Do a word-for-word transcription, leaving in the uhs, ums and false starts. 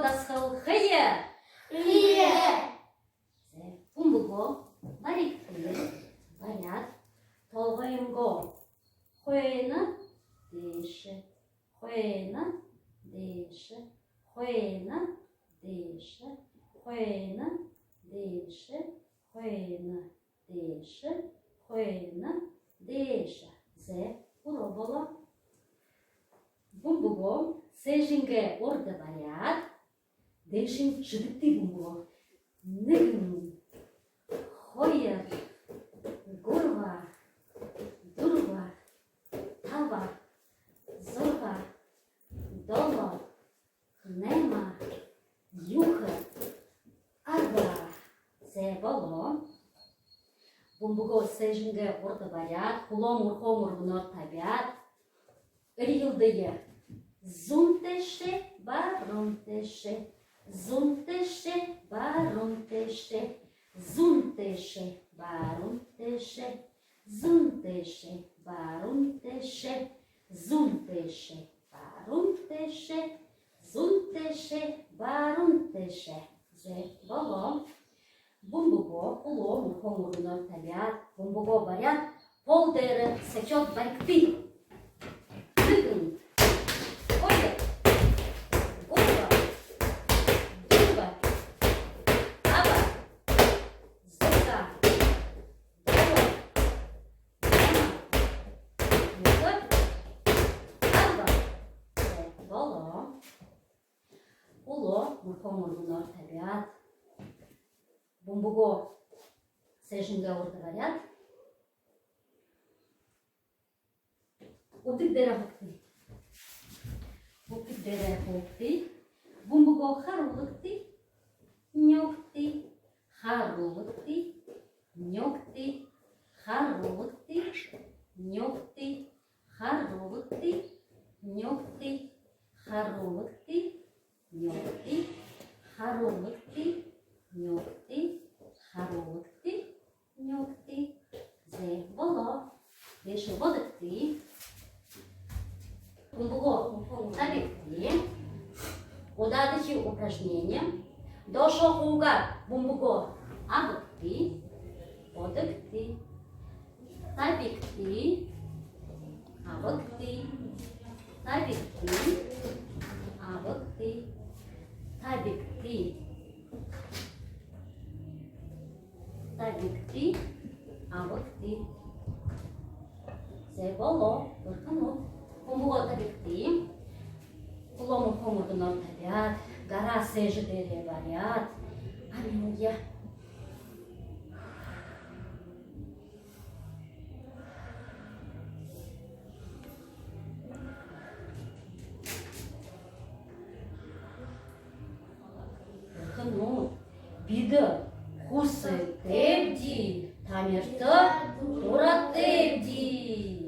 Дасхал, хая. Хая. Зэ, бүмбэгөө баригты. Бариад, толгойнгоо хойно дээшэ, хойно дээшэ, хойно дээшэ, хойно дээшэ, хойно дээшэ, хойно дээшэ. Зэ, хүрөө болоо. Бүмбэгөө сээжынгээ урда бариад, дээшэнь шэдэгты бүмбэгөө. Нэгэн, хоёр, гурба, дүрбэ, таба, зургаа, долоо, найма, юһэ, арба. Зэ, болоо. Бүмбэгөө сээжынгээ урда бариад, хүлөө мүрхөө мүргэнөөр табяад, эрьелдэе. Зүүн тээшээ, баруун тээшээ, зүүн тээшээ, баруун тээшээ, зүүн тээшээ, баруун тээшээ, зүүн тээшээ, баруун тээшээ, зүүн тээшээ, баруун тээшээ, зүүн тээшээ, баруун тээшээ. Зэ, болоо. Бүмбэгөө хүлөө мүрхөө мүргэнөөр табяад, бүмбэгөө бариад, пол дээрэ сахюуд баригты. Нэгэн, хоёр, гурба, дүрбэ, таба, зургаа, долоо, найма, юһэ, арба. Зэ, болоо. Хүлөө мүрхөө мүргэнөөр табяад, бүмбэгөө сээжынгээ урда бариад, үбдэг дээрээ һуугты. Үбдэг дээрээ һуугты. Бүмбэгөө харуулагты. Нюугты. Харуулагты. Нюугты. Харуулагты. Нюугты. Харуулагты. Нюугты. Харуулагты. Нюугты. Харуулагты. Нюугты. Харуулагты. Нюугты. Зэ, болоо. Дээшээ бодогты. Бүмбэгөө табигты. Удаадахи упражнени. Доошоо һуугаад, бүмбэгөө абагты. Бодогты. Табигты. Абагты. Табигты. Абагты. Табигты. Табигты. Абагты. Зэ, болоо. Бэрхэнүүд. Бүмбэгөө табигты. Хүлөө мүрхөө мүргэнөөр табяад, гараа сээжэ дээрээ бариад, амин яа. Бэрхэнүүд, бидэ хүсэтэйбди, тамирта дуратайбди.